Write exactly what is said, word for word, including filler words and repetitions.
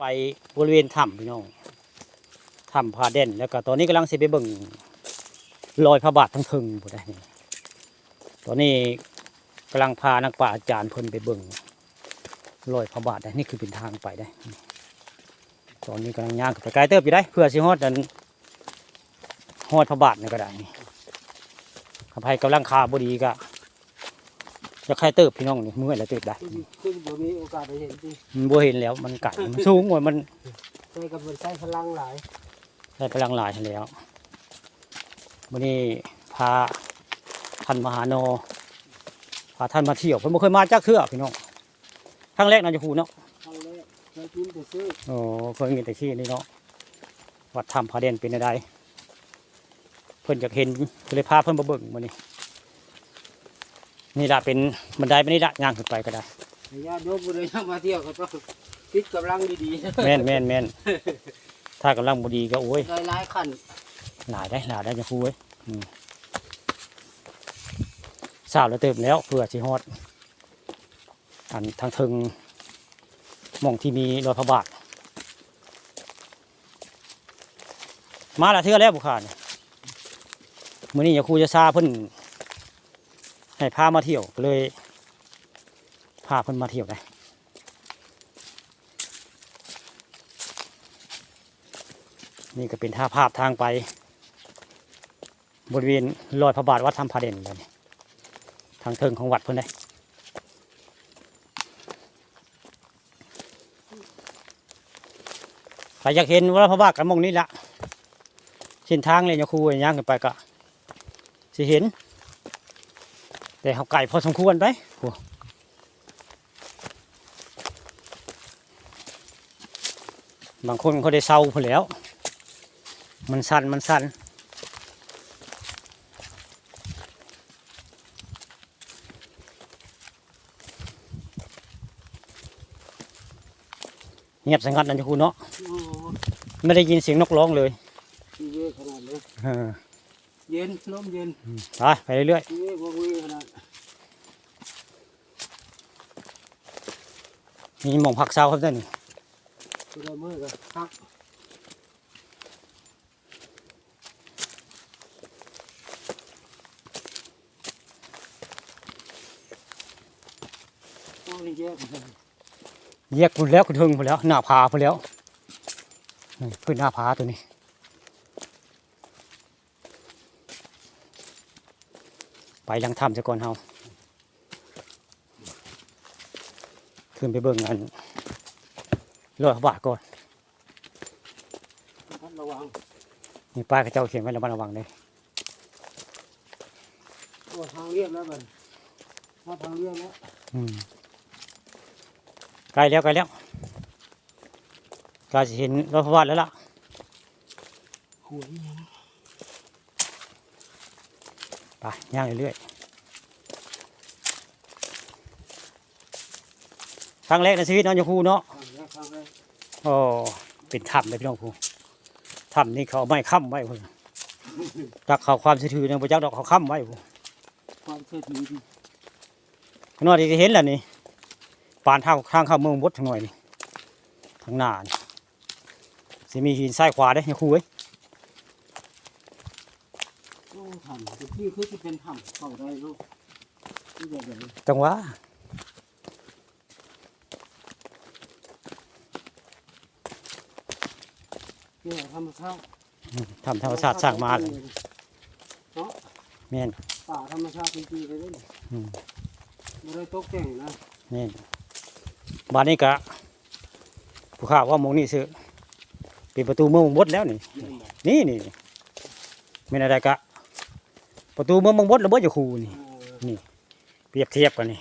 ไปบริเวณถ้ำพี่น้อง ถ้ำผาแดน แล้วก็ตอนนี้กำลังสิไปเบิ่งรอยพระบาททางเทิงพุ้นได้นี่ ตอนนี้กำลังพานักป่าอาจารย์เพิ่นไปเบิ่งรอยพระบาทได้ นี่คือเป็นทางไปได้ ตอนนี้กำลังย่างขึ้นไปไกลเติบอยู่ได้ เพื่อสิฮอดอัน ฮอดพระบาทนี่ก็ได้นี่ คันไผกำลังขาบ่ดีก็ อยากให้เติบพี่น้องนี่ เมื่อยแล้วเติบได้ คือคือบ่มีโอกาสได้เห็นติ มันบ่เห็นแล้ว มันไกล มันสูงกว่า มัน ใช้กับมันใช้พลังหลาย ใช้พลังหลายแล้ว มื้อนี้พาท่านมาหาหน่อ พาท่านมาเที่ยว เพิ่นบ่เคยมาจักเทื่อพี่น้อง ครั้งแรกเนาะ อยู่ภูเนาะ ครั้งแรก เคยกินแต่ชื่อ อ๋อ เคยมีแต่ชื่อนี่เนาะ วัดถ้ำผาแดนเป็นจั่งใด เพิ่นอยากเห็น ก็เลยพาเพิ่นมาเบิ่งมื้อนี้ นี่ล่ะเป็นบันไดไปนี่ล่ะ ย่างขึ้นไปก็ได้ ญาติโยมผู้ใดอยากมาเที่ยวก็ต้องคิดกำลังดีๆ แม่น แม่น แม่น ถ้ากำลังบ่ดีก็ โอ้ย ได้หลายขั้น หลายได้ หลายได้ จะคุย อืม สาวแล้วเติบแล้ว เพื่อสิฮอด อันทางเทิง หม่องที่มีรอยพระบาท มาหลายเทื่อแล้วบุคคลนี่ มื้อนี้ยาคูยาซาเพิ่นให้พามาเที่ยว ก็เลยพาเพิ่นมาเที่ยวได้ นี่ก็เป็นท่าภาพทางไป บริเวณรอยพระบาทวัดถ้ำผาแดนแล้วนี่ ทางเทิงของวัดเพิ่นได้ ใครอยากเห็นรอยพระบาทกันหม่องนี้ละ เส้นทางเลยยาคูย่างขึ้นไปก็สิเห็น แต่เขาไกลพอสมควรไป โอ้ บางคนเขาได้เซาพุ้นแล้ว มันสั่น มันสั่น เงียบสงัดนะเจ้าคุณเนาะ โอ้ ไม่ได้ยินเสียงนกร้องเลย ที่เยอะขนาดนี้ เออ เย็น ลมเย็น อืม ไป ไปเรื่อยๆ ที่เยอะกว่ามือขนาด มีหม่องพักเซาครับท่านนี่ คือเราเมื่อกันพัก โอ้ นี่แยก แยกพุ้นแล้ว ขึ้นเทิงพุ้นแล้ว หน้าผาพุ้นแล้ว นี่ ขึ้นหน้าผาตัวนี้ ไปหลังถ้ำซะก่อนเฮา ขึ้นไปเบิ่งอันรอยพระบาทก่อน ระมัดระวัง มีป้ายเขาเจ้าเขียนไว้ระมัดระวังเด้ โอ้ ทางเรียบแล้วบัดนี้ มาทางเรียบแล้ว อืม ใกล้แล้ว ใกล้แล้ว ใกล้สิเห็นรอยพระบาทแล้วล่ะ โอ้ย ไป ย่างเรื่อยๆ ครั้งแรกในชีวิตเนาะ ยาคูเนาะ ครั้งแรก ครั้งแรก โอ้ เป็นถ้ำเลยพี่น้องผู้ ถ้ำนี่เขาเอาไม้ค้ำไว้พุ้น จักเขาความเชื่อถือยังบ่จักดอก เขาค้ำไว้พุ้น ความเชื่อถือดี ขนาดที่เห็นแล้วนี่ ปานทาง ทางเข้าเมืองบดทางหน่อยนี่ ทางหน้านี่ สิมีหินซ้ายขวาเด้ ยาคูเอ้ย โอ้ ถ้ำ ที่คือสิเป็นถ้ำเข้าได้เนาะ ที่แบบไหน จังหวะ เนี่ยธรรมชาติ อืม ถ้ำธรรมชาติสร้างมาเลย เนาะ แม่น ป่าธรรมชาติจริงๆเลยเด้อ อืม บ่ได้ตกแต่งนะ แม่น บาดนี้กะ ผู้ข้าว่าหม่องนี้ซื่อ เป็นประตูเมืองบดแล้วนี่ นี่ นี่ นี่ แม่นอะไรกะ ประตูเมืองบดแล้วบ่ ยาคูนี่ เออ นี่ เปรียบเทียบกันนี่